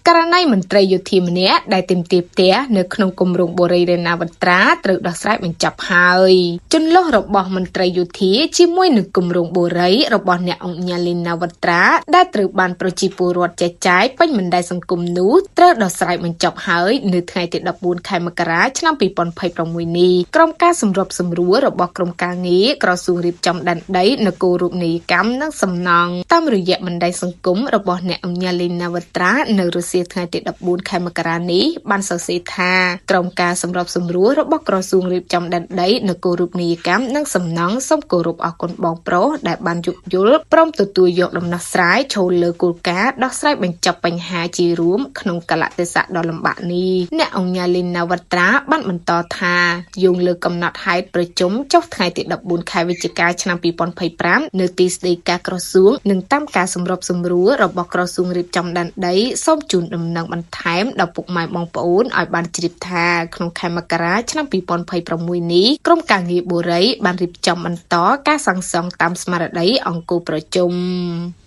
ករណីមន្ត្រីយោធាម្នាក់ដែលទាមទារផ្ទះនៅក្នុងគម្រោងបុរីរេណាវត្រាត្រូវដោះស្រាយបញ្ចប់ហើយ។ ជម្លោះរបស់មន្ត្រីយោធាជាមួយនឹងគម្រោងបុរីរបស់អ្នកឧកញ៉ាឡីណាវត្រាដែលត្រូវបានប្រជាពលរដ្ឋចែកចាយពេញបណ្ដាញសង្គមនោះត្រូវដោះស្រាយបញ្ចប់ហើយនៅថ្ងៃទី14ខែមករាឆ្នាំ2026នេះ ក្រុមការសម្របសម្រួលរបស់ក្រុមការងារក្រសួងរៀបចំដែនដីនគររូបនីយកម្មនិងសំណង់តាមរយៈបណ្ដាញសង្គមរបស់អ្នកឧកញ៉ាឡីណាវត្រានៅរុស្ស៊ីថ្ងៃទី14ខែមករានេះបានសរសេរថាក្រុមការសម្របសម្រួលរបស់ក្រសួងរៀបចំដែនដីនគររូបនីយកម្មនិងសំណង់សូមគោរពអរគុណបងប្រុសដែលបានយោគយល់ព្រមទទួលយកដំណោះស្រាយចូលលើគោលការណ៍ដោះស្រាយបញ្ចប់បញ្ហាជារួមក្នុងកលៈទេសៈដ៏លំបាកនេះ។ អ្នកឧកញ៉ាលីណាវត្រាបានបន្តថាយោងលើកំណត់ហេតុប្រជុំចុះថ្ងៃទី14ខែវិច្ឆិកាឆ្នាំ2025នៅទីស្តីការក្រសួងនិងតាមការសម្របសម្រួលរបស់ក្រសួងរៀបចំដែនដីសូមជូនដំណឹងបន្ថែមដល់ពុកម៉ែបងប្អូនឲ្យបានជ្រាបថាក្នុងខែមករាឆ្នាំ2026នេះក្រុមការងារបុរីបានរៀបចំបន្តការសាងសង់តាមស្មារតីអង្គរប្រជុំ។